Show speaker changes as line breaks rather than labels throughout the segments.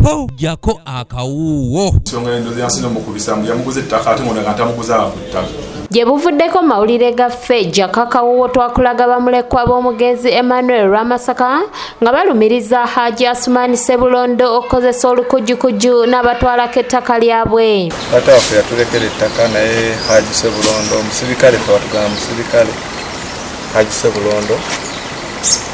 Ho, jjako akawuuwo.
Ensonga endozi yansi nomukubisa mbu yamuguza ettaka, ate ngonaga ntamuguzanga ku ttaka.
Gye buvuddeko mawulire gaffe Jaka Kawuwo twakulaga bamulekwa b'omugenzi Emmanuel Lwamasaka nga balumiriza Haji Asuman Ssebulondo okukozesa olukujjukujju n'abatwalako ettaka lyabwe.
Taata waffe yatulekera ettaka, naye Haji Ssebulondo omusirikale, fe batugamba musirikale, Haji Ssebulondo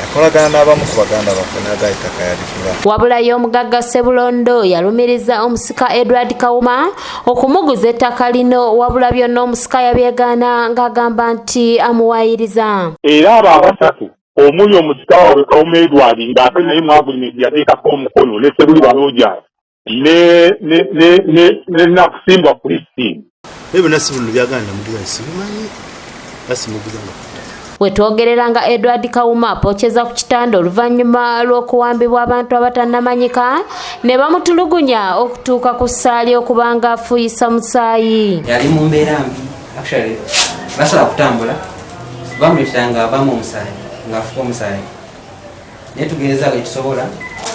akolagana n'abamu ku baganda baffe n'agaa ettaka yaligula.
Wabula ye omugagga Ssebulondo yalumiriza omusika Edward Kawuma okumuguza ettaka lino, wabula byonna omusika yabyegaana ng'agamba nti amuwaayiriza.
Era abo abasatu omuli omusika waabwe Kawuma Edward, ng'ate naye mu agreement yateekako omukono, ne Sebuliba Rogers ne Nakusimbwa Christine.
Naye byonna si bino byaganda namuguza, sibimanyi, basimuguzanga ku ttaka.
Wetwogerera nga Edward Kawuma apokyeza ku kitanda oluvannyuma lw'okuwambibwa abantu abatannamanyika ne bamutulugunya okutuuka ku ssaali okuba nga afuuyisa musaayi.
Yali mu mbeera mbi, actually basobola kutambula, bamuleetera nga abamu omusaayi, ng'afuka omusaayi, naye tugezaako ekisobola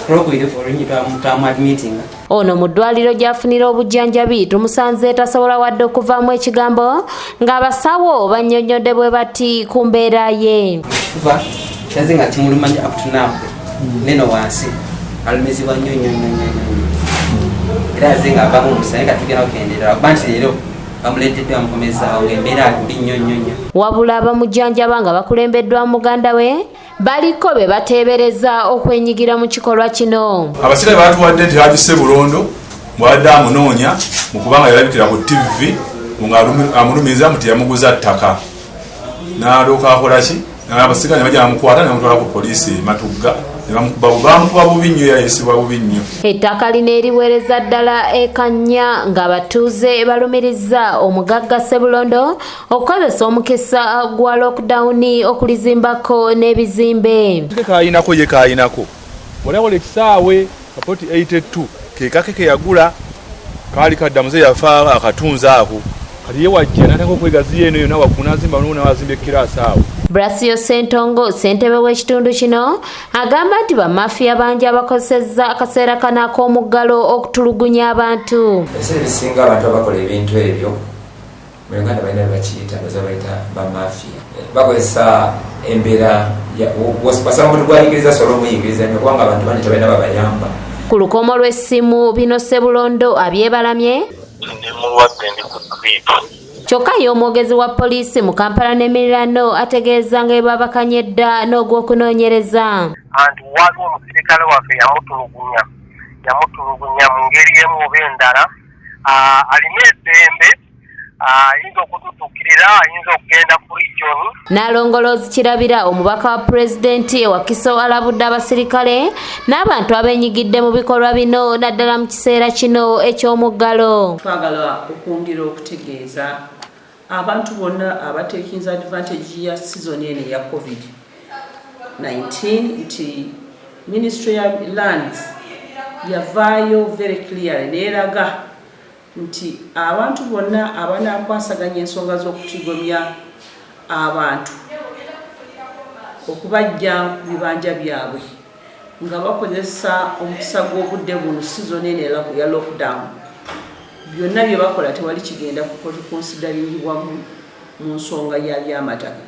olwokubiri olunyi twamu admittinga.
Ono mu ddwaliro gy'afunira obujjanjabi tumusanze tasobola wadde okuvaamu ekigambo, ng'abasawo bannyonnyodde bwe bati ku mbeera ye.
Mukifuba kyaze nga kimuluma nnyo up to now, neno wansi alumizibwa nnyo nnyo nnyo nnyo nnyo, era aze nga avamu omusaayi nga tugenda kukendeera kuba nti leero bamuleeteddwa bamukomezaawo ng'embeera mbi nnyo nnyo nnyo.
Wabula abamujjanjaba nga bakulembeddwa muganda we baliko be bateebereza okwenyigira mu kikolwa kino.
Abasirikale batuwadde nti Haji Ssebulondo bwadde amunoonya mu kubanga yalabikira ku TV nga amulumiriza muti yamuguza ttaka, n'alyoka akola ki, abasirikale ne bajja bamukwata ne bamutwala ku poliisi e Matugga ne bamukuba, bamukuba bubi nnyo, yayisibwa bubi nnyo.
Ettaka lino eriwereza ddala ekanya ng'abatuuze balumiriza omugagga Ssebulondo okukozesa omukisa gwa lockdown okulizimbako n'ebizimbe.
Ke kayinako ye kayinako walakola ekisaawe kapoti 82 kekake keyagula kaali kadda muze yafa akatunzi ako, kati ye wajja nataka okwegaziya eno yonna waggulu nazimba nawazimba ekiraasi awo.
Brasio Sentongo, ssentebe w'ekitundu kino, agamba nti bamafiya bangi abakozesezza akaseera kano ak'omuggalo okutulugunya abantu.
Ebiseera ebisinga abantu abakola ebintu ebyo mu Uganda balina bebakiyita, baza bayita bamafiya. Bakozesa embeera, wasaba omuntu gwayigiriza sobola omuyigiriza nnyo kubanga abantu bangi tebalina babayamba.
Ku lukomo lw'essimu bino Ssebulondo abyebalamye.
Ndi mulwadde, ndi ku drip.
Kyokka ye omwogezi wa poliisi mu Kampala n'emiriraano ategeeza nga bwe babakanye dda n'ogw'okunoonyereza.
Anti waliwo omusirikale waffe yamutulugunya mu ngeri emu oba endala. Alina eddembe, ayinza okututuukirira, ayinza okugenda ku region.
N'alongoloozi Kirabira, omubaka wa pulezidenti e Wakiso, alabudde abasirikale n'abantu abeenyigidde mu bikolwa bino, naddala mu kiseera kino eky'omuggalo.
Twagala okwongera okutegeeza abantu bonna abatekinze advantage ya season eno eya COVID-19 nti Ministry ya Lands yavaayo very clear neeraga nti abantu bonna abanaakwasaganya ensonga z'okutigomya abantu okubajja ku bibanja byabwe nga bakozesa omukisa gw'obudde buno, season eno ya lockdown, byonna bye bakola tewali kigenda kuconsideringibwa mu nsonga ya byamataka.